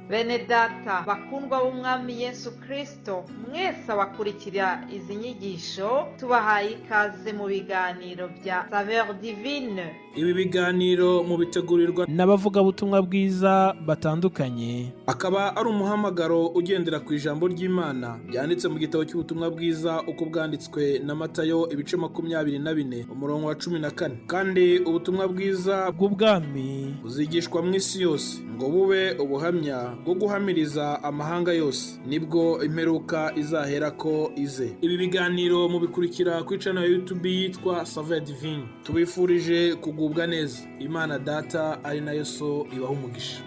Bene data bakundwa b'Umwami Yesu Kristo, mwese abakurikira izi nyigisho, tubahaye ikaze mu biganiro bya Saveur Divine. Ibi biganiro mubitegurirwa n'abavugabutumwa bwiza batandukanye. Akaba ari umuhamagaro ugendera ku ijambo ry'Imana ryanditse mu gitabo cy'ubutumwa bwiza uko bwanditswe na Matayo, ibice 24, umurongo wa 14. Kandi ubutumwa bwiza bw'ubwami buzigishwa mu isi yose ngo bube ubuhamya bwo guhamiriza amahanga yose, nibwo imperuka izaherako ize. Ibi biganiro mubikurikira kuri channel ya YouTube yitwa Saveur Divine. Tubifurije kugubwa neza. Imana Data ari nayo So ibaha umugisha.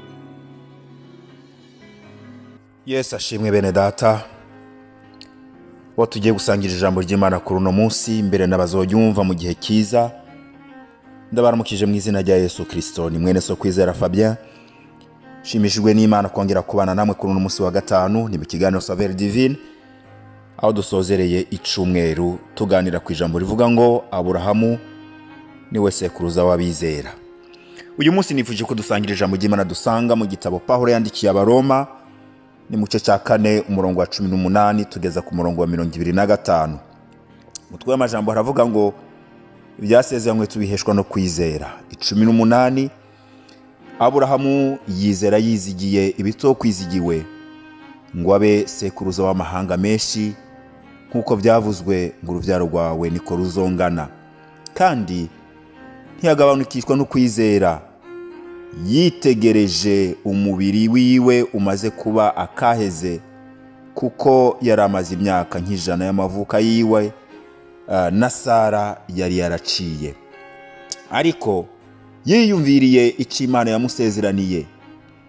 Yesu ashimwe, bene data bo tugiye gusangira ijambo ry'Imana kuri uno munsi, mbere n'abazoyumva mu gihe cyiza. Ndabaramukije mu izina rya Yesu Kirisito. Ni mwene so Kwizera Fabien. Nshimishijwe n'Imana kongera kubana namwe kuri uno munsi wa gatanu. Ni mu kiganiro Saveur Divine, aho dusozereye icumweru tuganira ku ijambo rivuga ngo Aburahamu niwe sekuruza w'abizera. Uyu munsi nifuje ko dusangira ijambo ry'Imana dusanga mu gitabo Pawulo yandikiye Abaroma, ni mu gice cya 4, umurongo wa 18 tugeza ku murongo wa 25. Umutwe w'amajambo haravuga ngo ibyasezeranywe tubiheshwa no kwizera. 18: Aburahamu yizera yizigiye ibitokwizigiwe, ngo abe sekuruza w'amahanga menshi, nk'uko byavuzwe ngo urubyaro rwawe niko ruzongana. Kandi ntiyagabanukishwa no kwizera yitegereje umubiri wiwe umaze kuba akaheze, kuko yari amaze imyaka nk'100 y'amavuka yiwe, na Sara yari yaraciye. Ariko yiyumviriye icyo Imana yamusezeraniye,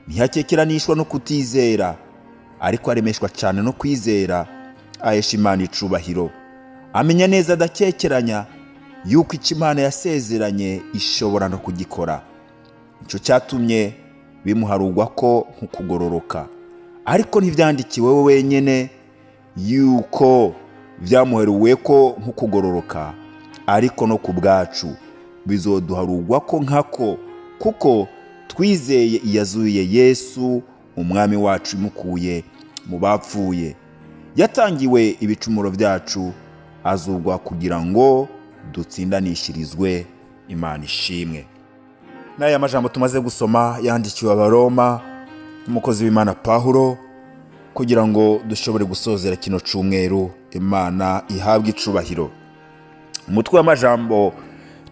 ntiyakekeranishwa no kutizera, ariko aremeshwa cyane no kwizera, ahesha Imana icubahiro, amenya neza adakekeranya yuko icyo Imana yasezeranye ishobora no kugikora. Nicyo cyatumye bimuharugwa ko nk'ukugororoka. Ariko ntibyandikiwe we wenyine yuko byamuheruwe ko nk'ukugororoka, ariko no ku bwacu bizoduharugwa ko nkako, kuko twizeye iyazuye Yesu Umwami wacu imukuye mu bapfuye. Yatangiwe ibicumuro byacu, azugwa kugira ngo dutsindanishirizwe. Imana ishimwe. N'aya majambo tumaze gusoma yandikiwe Abaroma n'umukozi w'Imana Pawulo, kugira ngo dushobore gusozera kino cumweru. Imana ihabwe icubahiro. Umutwe w'amajambo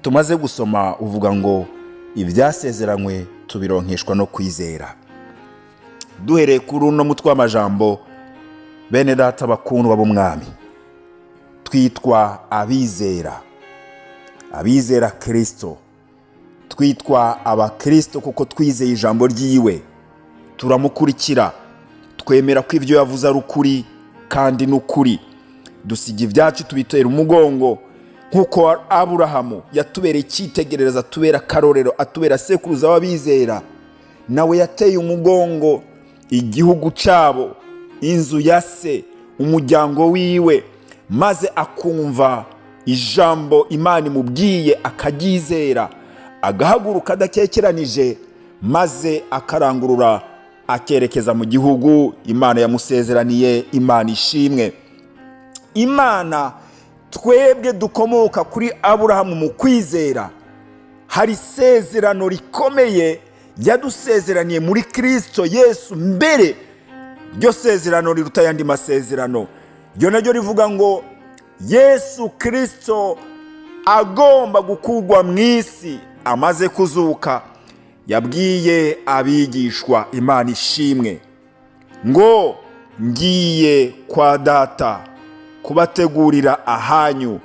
tumaze gusoma uvuga ngo ibyasezeranywe tubironkeshwa no kwizera. Duhereye kuri uno mutwe w'amajambo, bene data bakundwa b'Umwami, twitwa abizera, abizera Kirisito. Twitwa abakirisito kuko twizeye ijambo ryiwe, turamukurikira, twemera ko ibyo yavuze ari ukuri kandi ni ukuri. Dusiga ibyacu, tubitera umugongo, nk'uko Aburahamu yatubereye icyitegererezo, atubera akarorero, atubera sekuruza w'abizera. Nawe yateye umugongo igihugu cyabo, inzu ya se, umuryango wiwe, maze akumva ijambo Imana imubwiye, akaryizera, agahaguruka adakekeranije, maze akarangurura akerekeza mu gihugu Imana yamusezeraniye. Imana ishimwe. Imana, twebwe dukomoka kuri Aburahamu mu kwizera, hari isezerano rikomeye yadusezeraniye muri Kirisito Yesu. Mbere ryo sezerano riruta ayandi masezerano, ryo naryo rivuga ngo Yesu Kirisito agomba gukurwa mu isi amaze kuzuka, yabwiye abigishwa, Imana ishimwe, ngo ngiye kwa Data kubategurira ahanyu,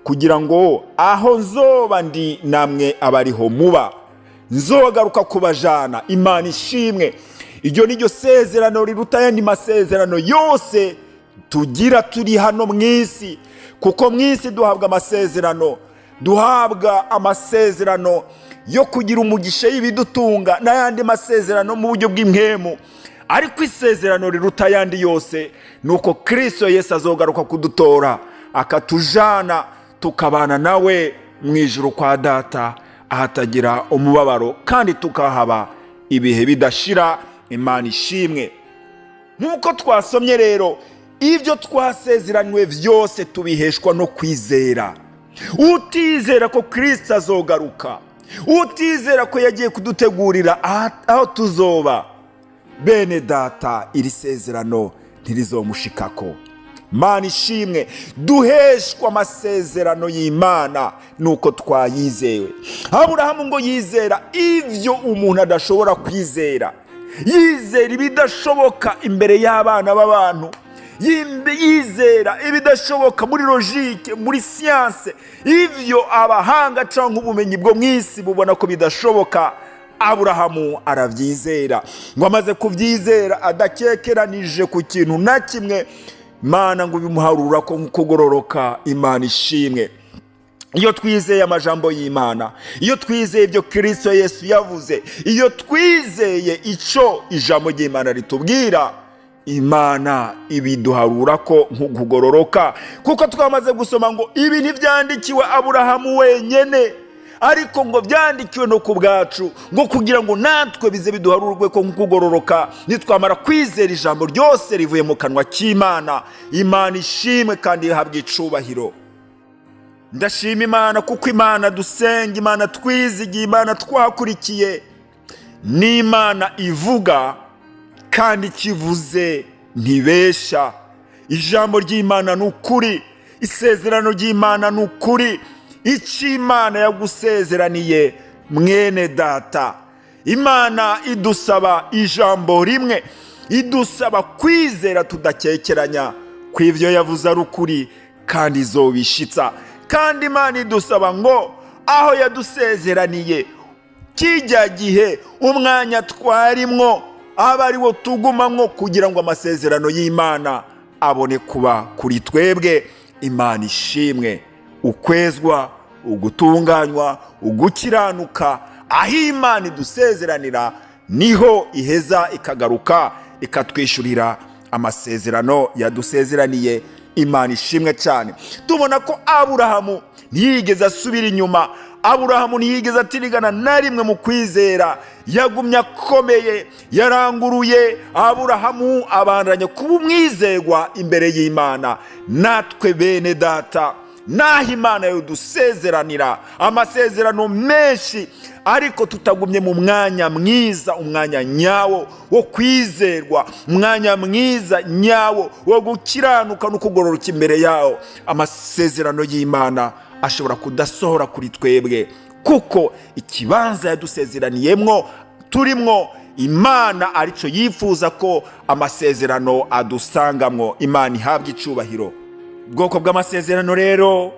kugira ngo aho nzoba ndi namwe abariho muba. Nzogaruka kubajana. Imana ishimwe. Iryo ni ryo sezerano riruta ayandi masezerano yose tugira turi hano mu isi, kuko mu isi duhabwa amasezerano, duhabwa amasezerano yo kugira umugisha, y'ibidutunga n'ayandi masezerano mu buryo bw'impwemu. Ariko isezerano riruta ayandi yose ni uko Kirisito Yesu azogaruka kudutora, akatujana tukabana nawe mu ijuru kwa Data, ahatagira umubabaro, kandi tukahaba ibihe bidashira. Imana ishimwe. Nk'uko twasomye rero, ibyo twasezeranywe byose tubiheshwa no kwizera. Utizera ko Kirisito azogaruka, utizera ko yagiye kudutegurira aho tuzoba, bene data, iri sezerano ntirizomushikako. Mana ishimwe. Duheshwa amasezerano y'Imana nuko twayizewe. Aburahamu ngo yizera ibyo umuntu adashobora kwizera, yizera ibidashoboka imbere y'abana b'abantu, yizera ibidashoboka muri logique, muri science, ibyo abahanga cyangwa ubumenyi bwo mu isi bubona ko bidashoboka. Aburahamu arabyizera. Ngo amaze kubyizera adakekeranije ku kintu na kimwe, Imana ngo bimuharura ko kugororoka. Imana ishimwe. Iyo twizeye amajambo y'Imana, iyo twizeye ibyo Kirisito Yesu yavuze, iyo twizeye icyo ijambo ry'Imana ritubwira, Imana ibiduharura ko nk'ukugororoka, kuko twamaze gusoma ngo ibi ntibyandikiwe Aburahamu wenyine, ariko ngo byandikiwe no ku bwacu, ngo kugira ngo natwe bize biduharurwe ko nk'ukugororoka nitwamara kwizera ijambo ryose rivuye mu kanwa k'Imana. Imana ishimwe kandi ihabwa icubahiro. Ndashima Imana kuko Imana dusenga, Imana twizigiye, Imana twakurikiye ni Imana ivuga kandi ikivuze ntibesha. Ijambo ry'Imana ni ukuri, isezerano ry'Imana ni ukuri. Icyo Imana yagusezeraniye, mwene data, Imana idusaba ijambo rimwe, idusaba kwizera tudakekeranya ko ibyo yavuze ari ukuri kandi izobishitsa. Kandi Imana idusaba ngo aho yadusezeraniye kijya gihe, umwanya twarimwo aba ari wo tugumamwo, kugira ngo amasezerano y'Imana abone kuba kuri twebwe. Imana ishimwe. Ukwezwa, ugutunganywa, ugukiranuka, aho Imana idusezeranira niho iheza ikagaruka ikatwishyurira amasezerano yadusezeraniye. Imana ishimwe cyane. Tubona ko Aburahamu ntiyigeze asubira inyuma, Aburahamu ntiyigeze atirigana na rimwe mu kwizera, yagumye akomeye, yaranguruye. Aburahamu abandanya kuba umwizerwa imbere y'Imana. Natwe bene data, naho Imana yodusezeranira amasezerano menshi, ariko tutagumye mu mwanya mwiza, umwanya nyawo wo kwizerwa, umwanya mwiza nyawo wo gukiranuka no kugororoka imbere yawo, amasezerano y'Imana ashobora kudasohora kuri twebwe, kuko ikibanza yadusezeraniyemwo turimwo, Imana aricyo yifuza ko amasezerano adusangamwo. Imana ihabwa icubahiro. Ubwoko bw'amasezerano rero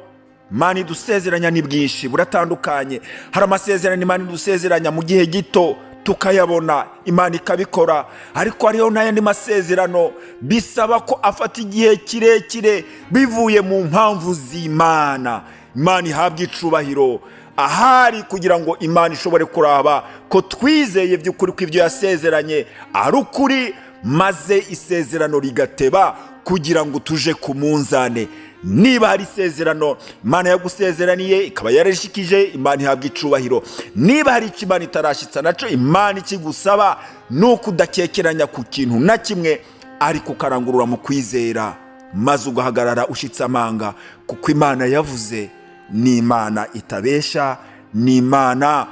Imana idusezeranya ni bwinshi, buratandukanye. Hari amasezerano Imana idusezeranya mu gihe gito tukayabona, Imana ikabikora, ariko hariho n'ayandi masezerano bisaba ko afata igihe kirekire bivuye mu mpamvu z'Imana. Imana ihabwa icubahiro. Ahari kugira ngo Imana ishobore kuraba ko twizeye by'ukuri ko ibyo yasezeranye ari ukuri, maze isezerano rigateba kugira ngo tuje ku munzane. Niba hari isezerano Imana yagusezeraniye ikaba yarishikije, Imana ihabwa icubahiro. Niba hari icyo Imana itarashyitsa, nacyo Imana ikigusaba ni uko udakekeranya ku kintu na kimwe, ariko ukarangurura mu kwizera, maze ugahagarara ushyitse amanga, kuko Imana yavuze ni Imana itabesha, ni Imana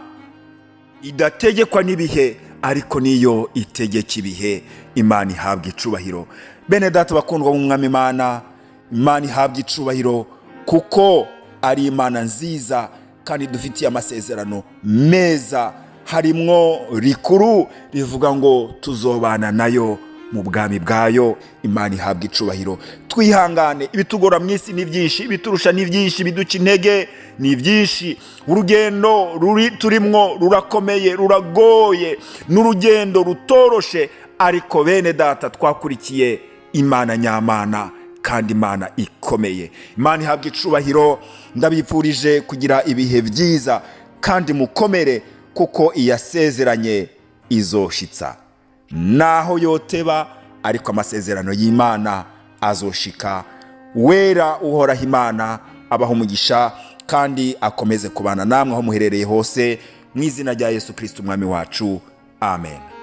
idategekwa n'ibihe, ariko niyo itegeka ibihe. Imana ihabwa icubahiro. Bene data bakundwa mu Mwami Imana, Imana ihabwa icubahiro kuko ari Imana nziza kandi dufitiye amasezerano meza, harimwo rikuru rivuga ngo tuzobana nayo mu bwami bwayo. Imana ihabwa icubahiro. Twihangane, ibitugora mu isi ni byinshi, ibiturusha ni byinshi, ibiduca intege ni byinshi. Urugendo ruri turimwo rurakomeye, ruragoye, n'urugendo rutoroshe, ariko bene data, twakurikiye Imana nyamana kandi Imana ikomeye. Imana ihabwa icubahiro. Ndabifurije kugira ibihe byiza kandi mukomere, kuko iyasezeranye izoshitsa. Naho yoteba, ariko amasezerano y'Imana azoshika. Wera Uhoraho Imana abaha umugisha kandi akomeze kubana namwe aho muherereye hose, mu izina rya Yesu Kirisiti Umwami wacu, amen.